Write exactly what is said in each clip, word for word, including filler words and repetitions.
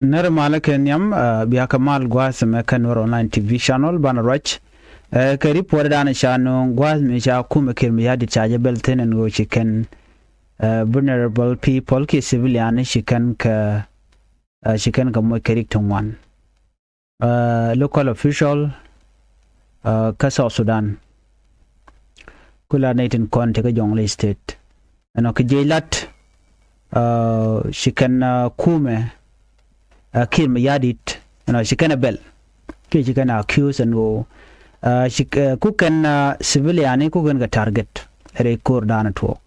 Nɛr malä kɛ nhiam, ɛ, bia kɛ mal gua̱a̱th mɛ kɛ Nuɛr Online T V channel banɛ ruac. Ɛ, kɛ report dan ca nööŋ gua̱a̱th mi ca kumɛ Kiir Mayardit ca jɛ bɛl thi̱n ɛn ɣöö ci kɛn, ɛ, vulnerable people kiɛ civilian ci kɛn kɛ, ɛ, ci kɛn kɛ moc kɛ rik ti ŋuan. Ɛ, local official, ɛ, kä South Sudan. Ku la nɛy tin kɔn ti kä Jonglei State. Ɛnɔ kɛ jiɛc lat, ɛ, ci kɛn, ɛ, kumɛ, ɛ, Kiir Mayardit, ɛnɔ ci kɛn ɛ bɛl. Kiɛ ci kɛn ɛ accuse ɛn ɣöö, ɛ, ci, ɛ, ku kɛn, ɛ, civilian ku kɛn kɛ target rɛy ko̱r dan tuɔɔk.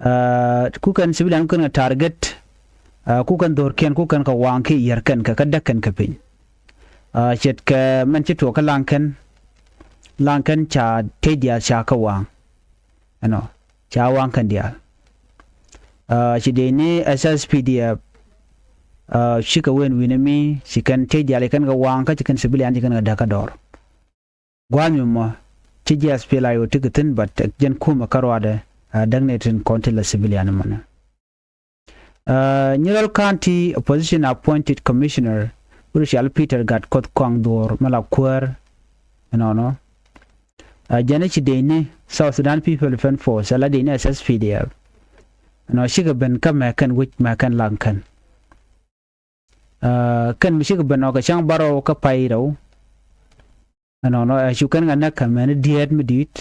Ɛ, ku kɛn civilian ku kɛn kɛ target, ɛ, ku kɛn dho̱rkiɛn ku kɛn kɛ waŋ kiɛ yiär kɛn kɛ kä däk kɛn kɛ piny. Ɛ, ce̱tkɛ mɛn ci tuɔɔk kä laŋ kɛn, laŋ kɛn ca tëc diaal ca kä waŋ. Ɛnɔ, ca waŋ kɛn diaal. Ɛ, ci dee ni S S P D F, ɛ, cikɛ wen wi̱nɛ mi ci kɛn tëc diaal ci kɛn kɛ waŋ kä ci kɛn civilian ci kɛn kɛ däk kä dɔɔr. Gua̱a̱th mi mɔ ci ji̱ S P L A I O ti kɛ thi̱n, but jɛn kumɛ kä ruaadɛ, ɛ, däkni tin kɔn ti la civilian mɔnɛ. Ɛ, Nyirol County opposition appointed commissioner, wut cɔal Peter Gatkuoth Kɔaŋ Dhuɔr mi la kuäär ɛnɔnɔ. Ɛ, jɛn i̱ ci dee ni South Sudan People Defense Force, ala dee ni S S P D F. Ɛnɔ cikɛ ben kä mɛ kɛn wi̱c mɛ kɛn laŋ kɛn. Ɛ, kɛn mi cikɛ ben ɔ kɛ cäŋ bärɔw kä pay rɛw. Ɛnɔnɔ, ɛ, cu kɛn kɛ näk kɛ mɛn diɛɛt mi di̱i̱t.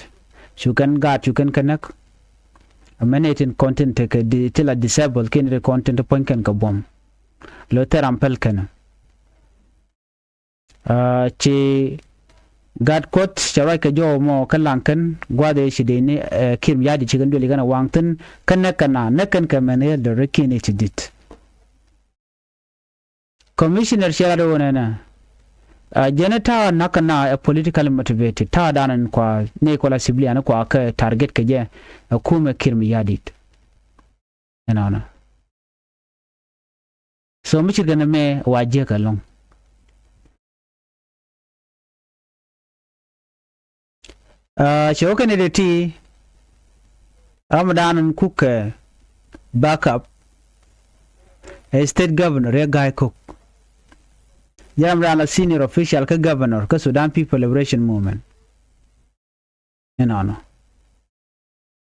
Cu kɛn gaat cu kɛn kɛ näk. Ɛ, mɛn ɛ tin kɔn tin tekɛ di-, ti la disable kiɛn ri kɔn tin ti puɔ̱ny kɛn kɛ buɔ̱m. Lo thil ram päl kɛn. Ɛ, ci Gatkuoth cɛ ruac kɛ jɔw mɔ kä laŋ kɛn gua̱a̱th ëë ci dee ni, ɛ, Kiir Mayardit ci kɛn duël ci kɛn ɛ waŋ thi̱n kä näk kɛn a näk kɛn kɛ mɛn ɛ dɔ̱r kiɛn ɛ ti di̱t. Commissioner cɛ lat ɣöö nɛnɛ, ɛ, jɛn ta̱a̱ nakä na ɛ politically motivated, ta̱a̱ danɛ kua nɛy kua la civilian kua kɛ target kɛ jɛ, ɛ, kumɛ Kiir Mayardit. Ɛnɔnɔ. So mi ce̱tkɛ ni mɛ wa jiäk ɛlɔ̱ŋ. Ɛ, cɛ wä kɛn i̱ dee ti ram dan in kukɛ backup ɛ state governor Riek Gai Kok. Jɛ ram dan la senior official kä governor kä Sudan People Liberation Movement. Inɔnɔ.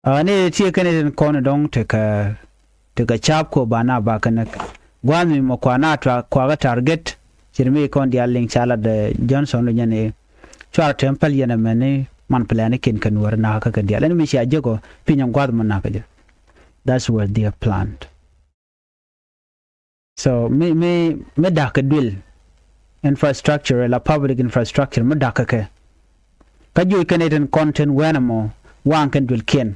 Ɛ, ni ti kɛn itin kɔn dɔŋ tekɛ, tekɛ cap ko ba na ba kɛn. Gua̱n mi mɔ kua na tua kua kä target. Cir mi kɔn dial liŋ ca lat, ɛ, Johnson lo nyɛn i̱ cuar tem päl yɛn ɛmɛn i̱ man plan i̱ kin kɛ nuɔr na kä kɛ dial. Ɛn mi cia jek ɔ piny ɛn gua̱th mɔ na kä jɛ. That's what they have planned. So mi, mi, mi da̱k kɛ duël infrastructure la public infrastructure mi da̱k kɛ kɛ. Kä juɔc kɛn itin kɔn tin wɛn ɛmɔ waŋ kɛn duël kiɛn.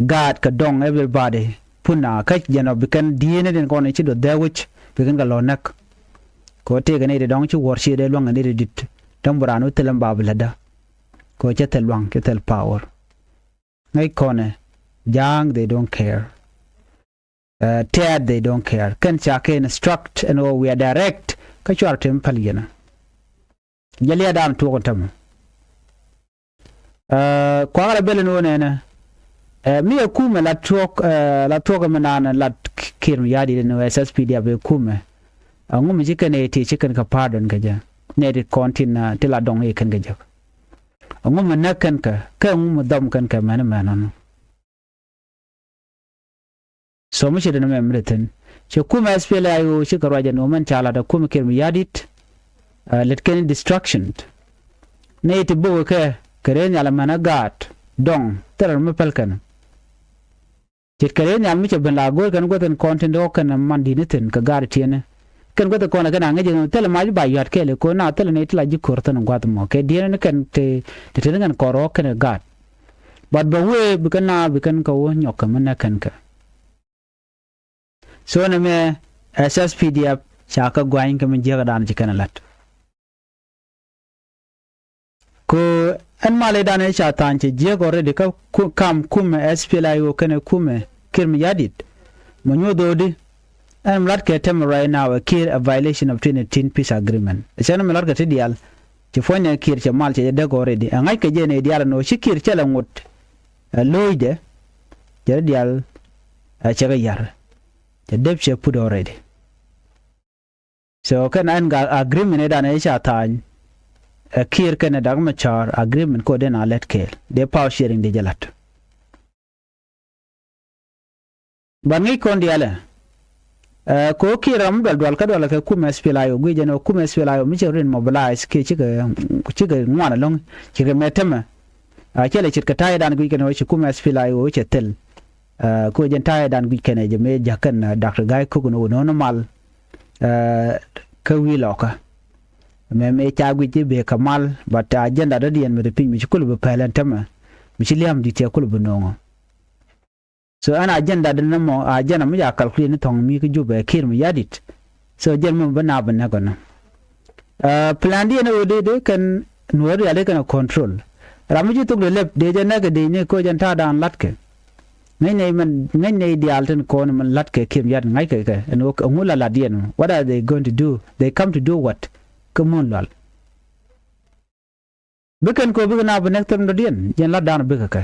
Gaat kɛ dɔŋ everybody. Pun a kä jɛn ɔ bi kɛn dieen itin kɔn ici duɔth dhɛ wi̱c bi kɛn kɛ lɔ näk. Kɛ ɔ tëëk kɛn iti dɔŋ ci wuɔr ci dee luäŋ kɛn iti dit. Däŋ bi raan wi̱c thil ɛn ba bi lätdä. Kɛ ɔ cɛ thil luaŋ cɛ thil power. Ŋäc kɔnɛ ja̱a̱ŋ they don't care. Ɛ, tɛɛt they don't care. Kɛn ca kɛ instruct ɛn ɣöö we are direct kä cuar tem päl yɛn. Jɛ lia̱a̱ da̱a̱n tuɔɔk ɛn tämɛ. Ɛ, kuakä rɛ bel ɛn ɣöö nɛnɛ. Ɛ, mi ɛ kumɛ la tuɔɔk, ɛ, la tuɔɔk ɛmɛ naan lat Kiir Mayardit ɛn ɣöö S S P D F ɛ kumɛ. Ɛŋu mi ci kɛn ɛ ti ci kɛn kɛ pardon kɛ jɛ. Nɛ ti kɔn tin, ɛ, ti la dɔŋ i̱ kɛn kɛ jek. Ɛŋu mi näk kɛn kɛ, kɛ ɛŋu mi dhɔm kɛn kɛ mɛn mɛn ɔnɔ. So mi ci rin mɛ mi ri thin. Ci kumɛ S P L A I O ci kɛ ruac ɛn ɣöö mɛn ca lat ɛ kumɛ Kiir Mayardit, ɛ, lät kɛn destruction. Nɛ ti bok kɛ kɛ rɛy nhial ɛmɛn ɛ gaat dɔŋ thil rin mi päl kɛn. Ce̱tkɛ rɛy nhial mi cɛ ben la go̱o̱r kɛn guäth in kɔn tin dɔ̱k kɛn man di̱t ni thi̱n kɛ gaat tiɛni. Kɛn guäth in kɔn ɛ kɛn a ŋäc in thilɛ mac ba yua̱t kɛɛl in ko̱n na thilɛ ni ti la ji̱ ko̱r thi̱n in gua̱th mɔ kɛ diɛn ni kɛn ti ti tin kɛn kɔr ɣɔ̱k kɛn in gaat. But bɛ wee bi kɛn na bi kɛn kɛ wä nyɔk kɛ mi nɛ kɛn kɛ. So nɛ mɛ S S P D F ca kɛ gua̱ny kɛ mi jiäkä dan ci kɛn in la̱t. Kɛ ɛn malidan ɛ ca tha̱a̱ny cɛ jiäk already kä ku-, kam kumɛ S P L A I O kɛnɛ kumɛ Kiir Mayardit. Mɛ nyuɔth ɣöödi ɛn mi latkɛ tɛmɛ right now ɛ Kiir ɛ violation of twenty eighteen peace agreement. Ɛ cɛn mi latkɛ ti diaal ci puɔ̱nydɛ Kiir cɛ mal cɛ jɛ däk already. Ɛ ŋa̱ckɛ jɛ nɛy diaal ɛn ɣöö ci Kiir cɛ lɛ ŋot ɛ lo̱cdɛ cɛ ti diaal ɛ cɛ kɛ ya̱r. Cɛ dep cɛ put already. So kɛn ɛn gat agreement ëë dan ëë ca tha̱a̱ny ɛ Kiir kɛnɛ Dak Machar, agreement kɔ dee na lät kɛɛl, dee power sharing dee jɛ la̱t. But ŋi̱i̱c kɔn diaalɛ, ɛ, kɛ ɣöö Kiir ram mi dual dual kä dual kɛ kumɛ S P L A I O, guic jɛn ɣöö kumɛ S P L A I O mi cɛ rin mobilize kiɛ cikɛ, cikɛ ŋuan ɛlɔ̱ŋ, cikɛ mɛ tämɛ. A cɛ lɛ ce̱tkɛ ta̱yɛ dan guic kɛn ɣöö ci kumɛ S P L A I O cɛ thil. Ɛ, kɛ ɣöö jɛn ta̱yɛ dan guic kɛn ɛ jɛ mëë ja̱k kɛn, ɛ, Doctor Gai Kok ni ɣöö ni ɣöö ni mal, ɛ, kä wi̱i̱ lɔkä. Mɛ mëë ca guic i̱ bëë kɛ mal, but agenda dɔ̱diɛn mi ri piny mi ci kulɛ bi pɛl ɛn tämɛ, mi ci lia̱a̱m di̱t cɛ kulɛ bi no̱o̱ŋɔ. So ɛn agenda dɛ nɔmɔ, agenda mi ca calculate ni thɔŋ mi kä Jubɛ Kiir Mayardit. So jɛn mɔ bä na bä nɛk ɔnɔ. Ɛ, plan diɛn ɛ ɣöö dee, dee kɛn Nuäär rial dee kɛn ɛ control. Ram mi ci thok dee lɛp dee jɛ nɛk ɛ dee ni koc ɛn ta̱a̱ daan la̱tkɛ. Ŋäc nɛy mɛn, ŋäc nɛy diaal tin kɔn mɛn la̱tkɛ Kiir Mayardit ŋa̱ckɛ kɛ ɛn ɣöö ɛŋu la la̱t diɛn mɔ. What are they going to do? They come to do what? Kä mun lual. Bikɛn kɛ ɣöö bikɛ na bi nɛk thil mi dɔ̱diɛn, jɛn lat dan bikɛ kɛ.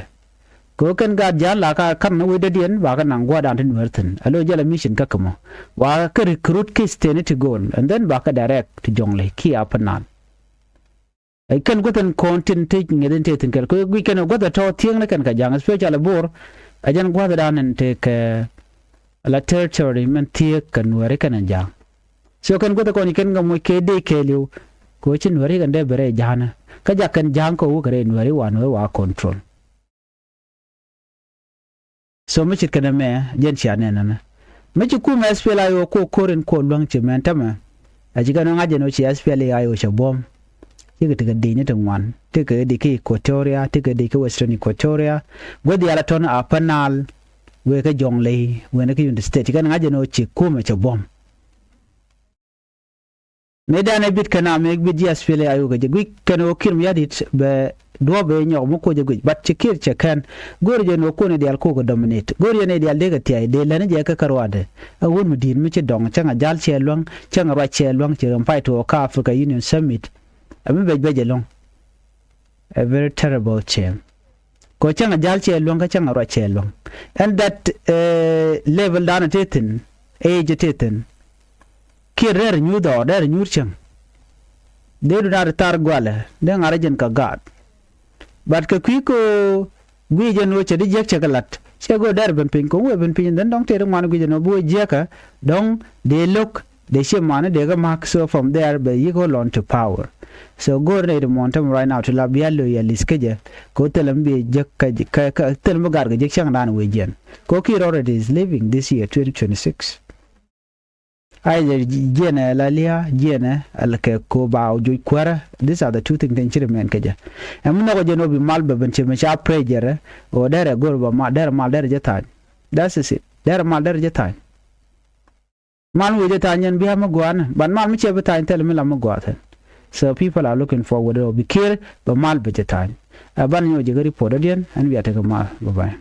Kɛ ɣöö kɛn gaat ja̱a̱n la ka ka̱n ni wec dɔ̱diɛn, ba kɛ naŋ gua̱a̱r dan ti Nuäär thi̱n. Alo jɛl a mission kä kɛ mɔ. Wa kɛ recruit ki̱th tëëni ti go̱o̱l, and then ba kɛ direct ti Jɔŋley kiɛ Upper Nile. Ɛ kɛn gua̱th ɛn kɔn tin ti ŋi̱eth in tëë thi̱n kɛl. Kɛ ɣöö guic kɛn ɛ gua̱th ɛ tɔ̱ thiekni kɛn kɛ ja̱a̱ŋ, especially Bor. Ɛ jɛn gua̱th dan ɛn tëë kɛ la territory mɛn thieek kɛ Nuääri kɛnɛ ja̱a̱ŋ. So kɛn guäth kɔn i̱ kɛn kɛ moc kɛ dee kɛɛliw. Kɛ ɣöö ci Nuääri kɛn dee ben rɛy ja̱a̱ŋä. Kä jak kɛn ja̱a̱ŋ kɛ wä kɛ rɛy Nuääri wa Nuääri wa control. So mi ce̱tkɛ nɛmɛ jɛn cia nɛn ɛnɛ. Mi ci kumɛ S P L A I O kuɔ ko̱r in kuɔ luäŋ ci mɛn tämɛ. A ci kɛn ɣöö ŋa̱c jɛn ɣöö ci S P L A I O cɛ buɔ̱m. Cikɛ tekɛ di̱i̱ni ti ŋuan. Tekɛ di̱i̱ kä Equatoria, tekɛ di̱i̱ kä Western Equatoria. Guäth yal a tɔ̱n Upper Nile. Wëë kä Jɔŋley, wëë ni kä Unity State. Ci kɛn ŋa̱c jɛn ɣöö ci kumɛ cɛ buɔ̱m. Mëë dan ɛ bit kɛn amɛ bit ji̱ S P L A I O kɛ jɛ guic kɛn ɣöö Kiir Mayardit bɛ duɔ̱ɔ̱p bɛ nyɔk mi kuɔ jɛ guic, but ci Kiir cɛ kɛn. Go̱o̱r jɛ ni ɣöö kuɔn i̱ diaal kuɔk kɛ dominate. Go̱o̱r jɛ ni diaal dee kɛ thia̱a̱c dee lɛn jɛ kä kä ruaadɛ. Ɛ wut mi di̱i̱t mi ci dɔŋ cäŋ a ja̱l cɛ luäŋ, cäŋ a ruac cɛ luäŋ, ci rɛm pay tuɔɔk kä Africa Union Summit. Ɛ mi bɛc bɛc ɛlɔ̱ŋ. A very terrible shame. Kɛ cäŋ a ja̱l cɛ luäŋ kä cäŋ a ruac cɛ luäŋ. And that, eh, level dan a te thi̱n, age a te thi̱n. Kiɛ rɛr nyuur dhɔr, rɛr nyuur cäŋ. Dee du na ri thar gualɛ, dee ŋa̱r a jɛn kɛ gaat. But kɛ kui̱ kɛ guic jɛn ɣöö cɛ di jiäk cɛ kɛ la̱t. Cɛ go̱o̱r dɛr ben piny kɛ wee ben piny, then dɔ̱ŋ tëë ri ŋuan guic jɛn ɣöö bi wee jiäkä, dɔ̱ŋ dee lo̱k, dee ciɛ mani dee kɛ ma̱k, so from there bɛ yi̱k hold on to power. So go̱o̱r nɛy ti muɔ̱ɔ̱n tämɛ right now ti la bia lo̱c a list kä jɛ. Kɛ ɣöö thilɛ mi bi jek kä, kä, kä thilɛ mi bi gat kɛ jek cäŋ dan wee jiɛn. Kɛ ɣöö Kiir already is leaving this year twenty twenty-six. Ay jɛ jiɛn ɛ la lia, jiɛn ɛ la kɛ ko ba wä joc kuäärä. These are the two things tin ci ri mɛn kä jɛ. Ɛn mi nhɔkɛ jɛ ni wä bi mal bɛ ben ci mi ca pressure ɛ wä derɛ go̱r ba mal, derɛ mal derɛ jɛ tha̱a̱ny. That's it. Derɛ mal derɛ jɛ tha̱a̱ny. Mal mi wee jɛ tha̱a̱ny ɛn bi a mi gua̱a̱n, but mal mi cɛ bi tha̱a̱ny thil mi la mi gua̱a̱ thi̱n. So people are looking forward ɛ wä bi Kiir bɛ mal bɛ jɛ tha̱a̱ny. Ɛ ban nyɔk jɛ kä report dɔ̱diɛn, ɛn bia tekɛ mal. Bye bye.